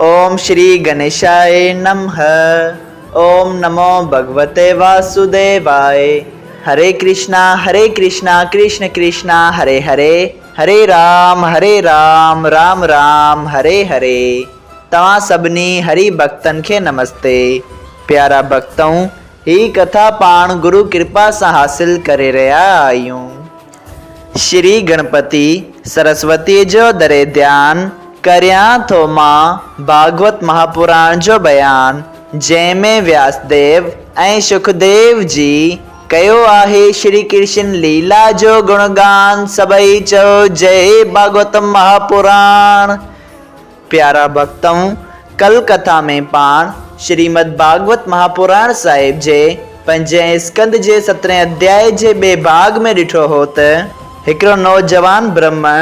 اوم شري گنيشاء نمھ اوم نمو ڀڳوتي واسوديواء هري ڪرشنا هري ڪرشنا ڪرشن ڪرشنا هري هري هري رام هري رام رام رام هري هري توهان سڀني هري ڀڳتن کي نمستي پيارا ڀڳتؤ هي ڪٿا پاڻ گرو ڪرپا سان حاصل ڪري رهيا آهيون. شري گڻپتي سرسوتيء جو دري ڌيان، ڪريان ٿو مان ڀاڳوت مهاپراڻ جو بيان، جنهن ۾ وياسديو ۽ شڪديو جي ڪيو آهي شري ڪرشن ليلا جو گڻگان، سڀئي چئو جئي ڀاڳوت مهاپراڻ. پيارا ڀڳتؤ! ڪل ڪٿا ۾ پاڻ شريمد ڀاڳوت مهاپراڻ صاحب جي پنجين اسڪنڌ جي سترهين اڌيائي جي ٻئي ڀاڳ ۾ ڏٺو هو ته هڪڙو نوجوان برهمڻ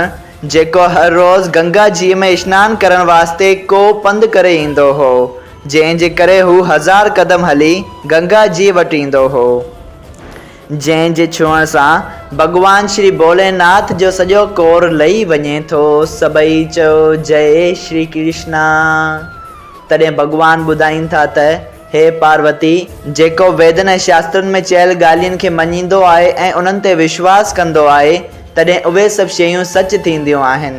جيڪو هر روز گنگا جيء ۾ اشنان ڪرڻ واسطي ڪو پنڌ ڪري ايندو هو، جنهن جي ڪري هو هزار قدم هلي گنگا جيء وٽ ايندو هو. جنهن جي ڇهڻ سان ڀڳوان شري ڀوليناٿ جو سڄو ڪور لهي وڃي ٿو. سڀئي چئو جئي شري ڪرشنا. تڏهن ڀڳوان ٻڌائين ٿا ته هي پاروتي! جيڪو ويدن ۽ شاسترن ۾ چيل ڳالهين کي مڃيندو آهي ۽ انهن تي وشواس ڪندو آهي، تڏهن اهي سڀ شيون سچ ٿينديون آهن.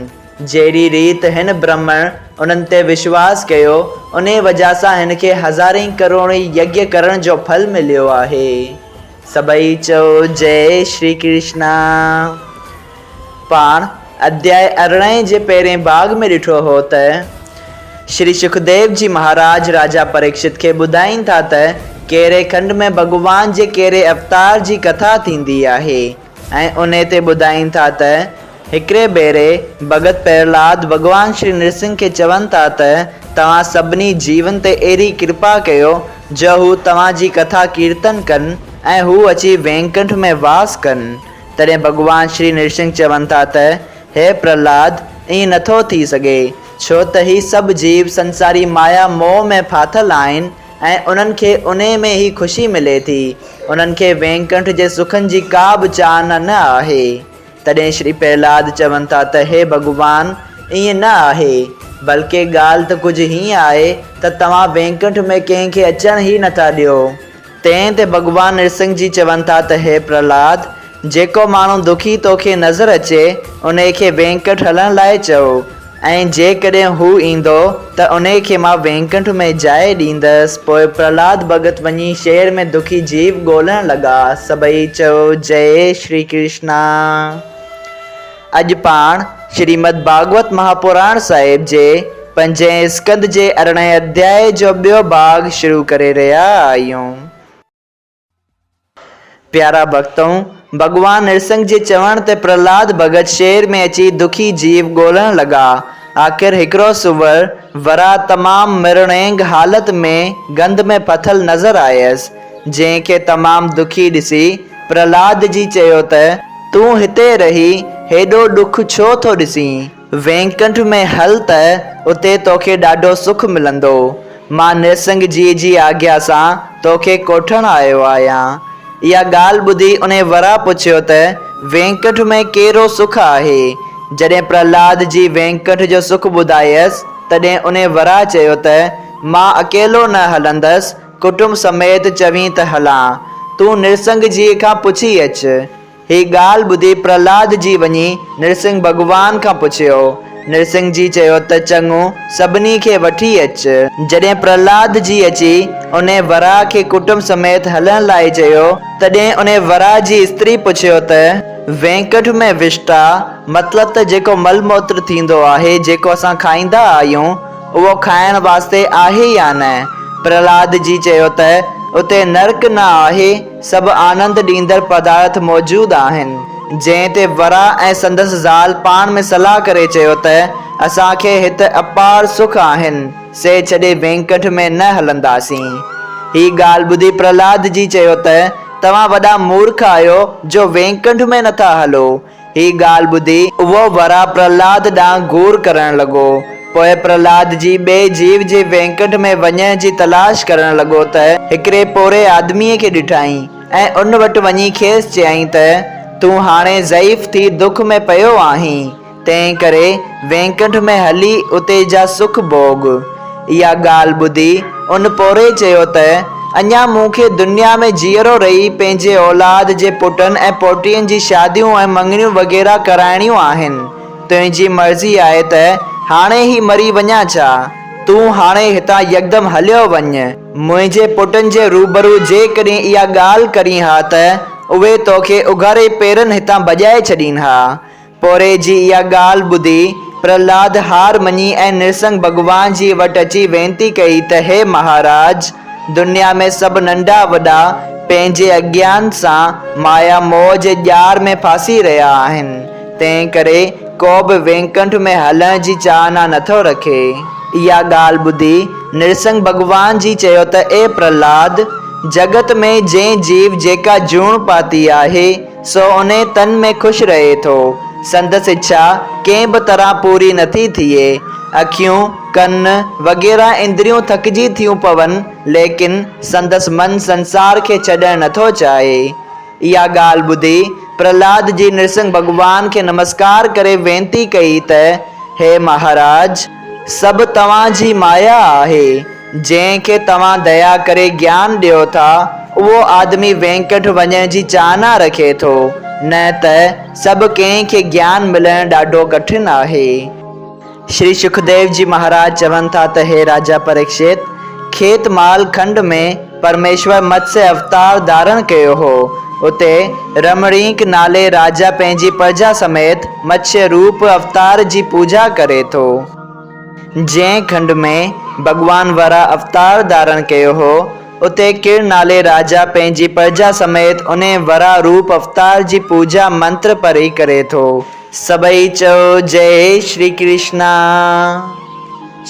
جهڙي ريت هن برهمڻ انهن تي وشواس ڪيو، انهيء وجهه سان هن کي هزارين ڪروڙين يگيه ڪرڻ جو ڦل مليو آهي. سڀئي چئو جئي شري ڪرشنا. پاڻ اڌيائي ارڙهين جي پهرين ڀاڳ ۾ ڏٺو هو ته شري شڪديو جي مهاراج راجا پريڪشت کي ٻڌائين ٿا ته ڪهڙي کنڊ ۾ ڀڳوان جي ڪهڙي اوتار جي ڪٿا ٿيندي آهي ۽ انهي تي ٻڌائين ٿا ته هڪڙي ڀيري ڀڳت پهرلاد ڀڳوان شري نرسنگهه کي چون ٿا ته توهان سڀني جيون تي اهڙي ڪرپا ڪيو جو هو توهان جي ڪٿا ڪيرتن ڪن ۽ هو اچي وينڪنٺ ۾ واس ڪن. تڏهن ڀڳوان شري نرسنگهه چون ٿا ته هي پرهلاد! ائين نٿو ٿي سگهي، ڇو ته هي سڀ جيو سنساري مايا موهه ۾ ڦاٿل آهن ۽ انهن کي انهي ۾ ئي خوشي ملي ٿي، انهن کي وينڪنٺ جي سکن جي ڪا به چاهنا نه آهي. تڏهن شري پهلاد چون ٿا ته هي ڀڳوان! ائين نه آهي، بلڪه ڳالهه ته ڪجهه هيئن آهي ته توهان وينڪنٺ ۾ ڪنهن کي اچڻ ئي نٿا ڏيو. تنهن تي ڀڳوان نرسنگهه جي چون ٿا ته هي پرهلاد! جيڪو ماڻهو دکي توکي نظر اچي، انهي کي وينڪنٺ هلڻ لاء چئو. ۽ جيڪڏهن هو ايندو ته انهي کي مان وينڪنٺ ۾ جاء ڏيندس. پوء پرهلاد ڀڳت وڃي شهر ۾ دکي جيو ڳولڻ لڳا. سڀئي چيو، جئي شري ڪرشنا. اڄ پاڻ شريمد ڀاڳوت مهاپراڻ صاحب جي پنجين اسڪنڌ جي ارڙهين اڌيائي جو ٻيو ڀاڳ شروع ڪري رهيا آهيون. پيارا ڀڳتؤ! ڀڳوان نرسنگهه جي چوڻ تي پرهلاد ڀڳت شهر ۾ اچي دکي جيو ڳولڻ لڳا. آخر هڪڙو سوئر وراهه تمام مرڻينگ حالت ۾ گند ۾ ڦٿل نظر آيس، جنهن کي تمام دکي ڏسي پرهلاد جي چيو ته، تون هتي رهي هيڏو ڏک ڇو ٿو ڏسين؟ وينڪنٺ ۾ هل ته اتي توکي ڏاڍو سک ملندو. مان نرسنگهه جيء جي آگيا سان توکي ڪوٺڻ آيو آهيان. اها ڳالهه ٻڌي انهي وراهه پڇيو ته وينڪنٺ ۾ ڪهڙو سک آهي؟ جڏهن پرهلاد جي وينڪنٺ جو سک ٻڌايس، تڏهن انهي وراهه چيو ته مان اڪيلو نه هلندس، ڪٽنب سميت چوين ته هلان. تون نرسنگهه جيء کان پڇي اچ. هي ڳالهه ٻڌي پرهلاد جي وڃي نرسنگهه ڀڳوان کان پڇيو. نرسنگهه جي چيو ته چڱو سڀني کي وٺي اچ. جڏهن پرهلاد جي اچي انهي وراهه کي ڪٽنب سميت هلڻ لاء چيو، تڏهن انهي وراهه جي استري پڇيو ته، وينڪٽ ۾ وشٽا، مطلب ته جيڪو مل موتر ٿيندو آهي، جيڪو اسان کائيندا آهيون، اهو کائڻ واسطي آهي يا نه؟ پرهلاد جي چيو ته، اتي نرڪ نه آهي. سڀ آنند ڏيندڙ پدارٿ موجود آهن. جنهن تي وراهه ۽ سندس زال پاڻ ۾ صلاح ڪري چيو ته، اسان کي هت اپار سک آهن، سي ڇڏي وينڪنٺ ۾ نه هلنداسين. هي ڳالهه ٻڌي پرهلاد جي چيو ته، توهان وڏا مورک آهيو جو وينڪنٺ ۾ نٿا هلو. هي ڳالهه ٻڌي اهو وراهه پرهلاد ڏانهن گهور ڪرڻ لڳو. پوء پرهلاد جي ٻئي جيو جي وينڪنٺ ۾ وڃڻ جي تلاش ڪرڻ لڳو ته هڪڙي پوڙهي آدميء کي ڏٺائين ۽ ان وٽ وڃي کيس چيائين ته، تون هاڻي ضعيف ٿي دک ۾ پيو آهين، تنهن ڪري وينڪنٺ ۾ هلي اتي جا سک ڀوڳ. اها ڳالهه ٻڌي ان پوڙهي چيو ته، اڃا مون کي دنيا ۾ جيئرو رهي پنهنجي اولاد جي پٽن ۽ پوٽين جي شاديون ۽ مڱڻيون وغيره ڪرائڻيون آهن. تنهنجي مرضي آهي ته هاڻي ئي مري وڃان ڇا؟ تون هاڻي هتان يڪدم هليو وڃ. منهنجي پٽن جي روبرو جيڪڏهن اها ڳالهه ڪرين ها ته اهي توکي اگهاڙي پيرن هتان ڀڄائي ڇڏين ها. پوڙهي جي اها ڳالهه ٻڌي پرهلاد هار مڃي ۽ نرسنگ ڀڳوان جي وٽ اچي وينتي ڪئي ته هي مهاراج! دنيا ۾ سڀ ننڍا وڏا پنهنجي اگيان سان مايا موهه جي ڄار ۾ ڦاسي رهيا آهن، تنهن ڪري ڪو به وينڪنٺ ۾ هلڻ جي چاهنا نٿو رکي. اها ڳالهه ٻڌي نرسنگ ڀڳوان جي چيو ته اي پرهلاد! جڳت ۾ جنهن جيو جيڪا جوڻ پاتي آهي، سو انهي تن ۾ خوش رهي ٿو. سندس اڇا ڪنهن به طرح پوري نٿي ٿئي. اکيون، ڪن، وغيره اندريون ٿڪجي ٿيون پون، ليڪن سندس من سنسار کي ڇڏڻ نٿو چاهي. اها ڳالهه ٻڌي پرهلاد جي نرسنگ ڀڳوان کي نمسڪار ڪري وينتي ڪئي ته، هي مهاراج! سڀ توهان جي مايا آهي. جنهن کي توهان ديا ڪري گيان ڏيو ٿا، اهو آدمي وينڪٺ وڃڻ جي چاهنا رکي ٿو، نه ته سڀ ڪنهن کي گيان ملڻ ڏاڍو ڪٺن آهي. شري شڪديو جي مهاراج چون ٿا ته هي راجا پريڪشت! کيت مال کنڊ ۾ پرميشور متسيه اوتار ڌارڻ ڪيو هو. اتي رمڻيڪ نالي راجا پنهنجي پرجا سميت متسيه روپ اوتار جي پوڄا ڪري ٿو. جنهن کنڊ ۾ ڀڳوان وراهه اوتار ڌارڻ ڪيو هو، اتي ڪر نالي راجا پنهنجي پرجا سميت انهي وراهه روپ اوتار جي پوڄا منتر پڙهي ڪري ٿو. سڀئي چئو جئي شري ڪرشنا.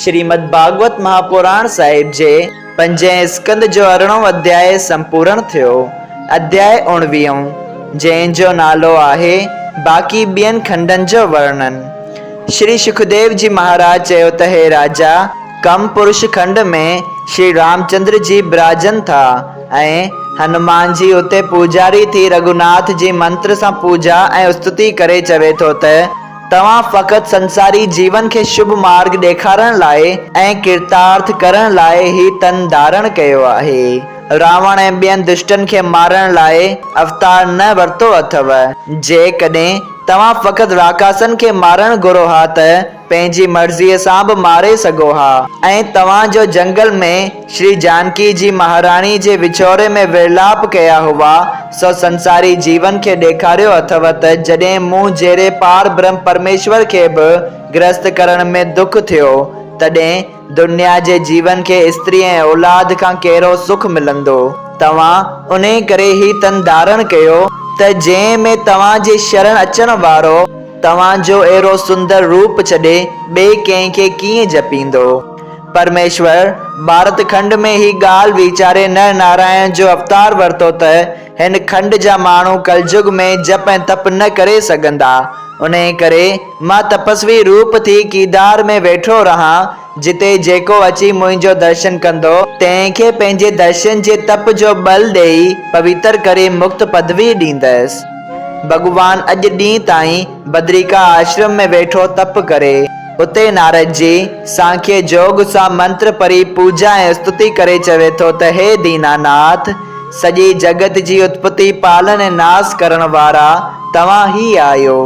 شريمد ڀاڳوت مهاپراڻ صاحب جي پنجين اسڪنڌ جو ارڙهون اڌياء سمپورڻ ٿيو. اڌياء اڻويهون، جنهن جو نالو آهي باقي ٻين کنڊن جو ورڻن. شري شڪديو جي مهاراج چيو ته هي راجا! ڪم پرش کنڊ ۾ شري رامچندر جي براجن ٿا ۽ هنومان جي اتي پوڄاري ٿي رگهوناٿ جي منتر سان پوڄا ۽ استتي ڪري چوي ٿو ته توهان فقط سنساري جيون کي شڀ مارڳ ڏيکارڻ لاء ۽ ڪرتارٿ ڪرڻ لاء هي تن ڌارڻ ڪيو آهي. راوڻ ۽ ٻين دشٽن کي مارڻ لاء اوتار نه ورتو اٿئو. جيڪڏهن توهان فقط راڪاسن کي مارڻ گهرو ها ته پنهنجي مرضيء سان به ماري سگهو ها ۽ توهان جو جنگل ۾ شري جانڪي جي مهاراڻي جي وڇوڙي ۾ ورلاپ ڪيا هئا سو سنساري جيون کي ڏيکاريو اٿئو ته جڏهن مون جهڙي پار برهم پرميشور کي به گرست ڪرڻ ۾ دک ٿيو تڏهن دنيا جي جيون کي استري ۽ اولاد کان ڪهڙو سک ملندو؟ توهان انهيء ڪري هي تن ڌارڻ ڪيو ته جنهن ۾ توهان جي شرڻ اچڻ وارو توهان جو اهڙو سندر روپ ڇڏي ٻئي ڪنهن کي ڪيئن جپيندو؟ پرميشور ڀارت کنڊ ۾ هي ڳالهه ويچاري نر نارائڻ جو اوتار ورتو ته هن کنڊ جا ماڻهو ڪلجگ ۾ جپ ۽ تپ نه ڪري سگهندا، انهيء ڪري مان تپسوي روپ ٿي ڪيدار ۾ ويٺو رهان، جتي جيڪو اچي منهنجو درشن ڪندو، تنهن کي پنهنجي درشن جي تپ جو ٻل ڏيئي پويتر ڪري مڪت پدوي ڏيندس. ڀڳوان اڄ ڏينهن تائين بدريڪا آشرم ۾ ويٺو تپ ڪري. اتي نارد جي سانکيه جوڳ سان منتر پڙهي پوڄا ۽ استتي ڪري چوي ٿو ته هي ديناناٿ! سڄي جڳت جي اتپتي، پالن ۽ ناس ڪرڻ وارا توهان ئي آهيو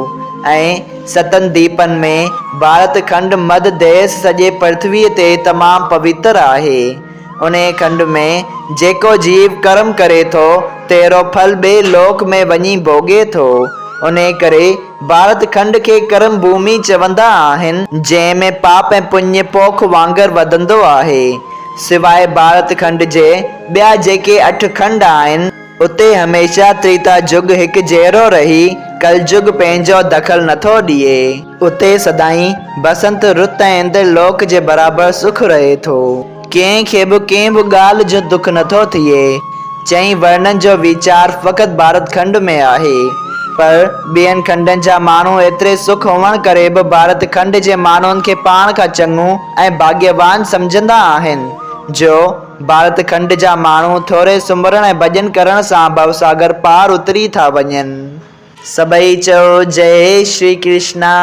۽ ستن ديپن ۾ ڀارت کنڊ مڌ ديس سڄي پرٿويء تي تمام پوتر آهي. انهيء کنڊ ۾ جيڪو جيو ڪرم ڪري ٿو، تهڙو ڦل ٻئي لوڪ ۾ وڃي ڀوڳي ٿو. انهيء ڪري ڀارت کنڊ کي ڪرم ڀومي چوندا آهن، جنهن ۾ پاپ ۽ پڃ پوک وانگر وڌندو آهي. سواء ڀارت کنڊ جي ٻيا جيڪي اٺ کنڊ آهن، اتي هميشه تريتا جڳ هڪ جهڙو رهي، ڪلجڳ پنهنجو دخل نٿو ڏئي. اتي سدائين بسنت رت ۽ اندر لوڪ جي برابر سک رهي ٿو. ڪنهن کي به ڪنهن به ڳالهه جو دک نٿو ٿئي. چئين ورنن جو ويچار فقط ڀارت کنڊ ۾ آهي. پر ٻين کنڊن جا ماڻهو ايتري سک هئڻ ڪري به ڀارت کنڊ جي ماڻهن کي پاڻ کان چڱو ۽ ڀاڳيوان سمجهندا آهن، جو ڀارت کنڊ جا ماڻهو ٿوري سنڀرڻ ۽ ڀڄن ڪرڻ سان ڀوساگر پار اتري ٿا وڃن. سڀئي چئو جئي شري ڪرشنا.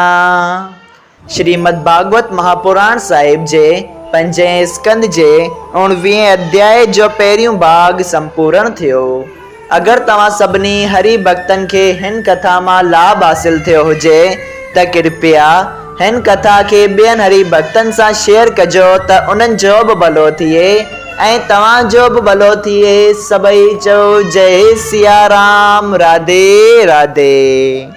شريمد ڀاڳوت مهاپراڻ صاحب جي پنجين اسڪنڌ جي اوڻويهين اڌيائي جو پهريون ڀاڳ سمپورڻ ٿيو. اگر توهان سڀني هري ڀڳتن کي هن ڪٿا مان لاڀ حاصل ٿيو هجي ته ڪرپيا هن ڪٿا کي ٻين هري ڀڳتن سان شيئر ڪجو ته انهن جو به ڀلو ٿئي ۽ توهان جو به ڀلو ٿئي. سڀئي چئو جئي سيارام راڌي راڌي.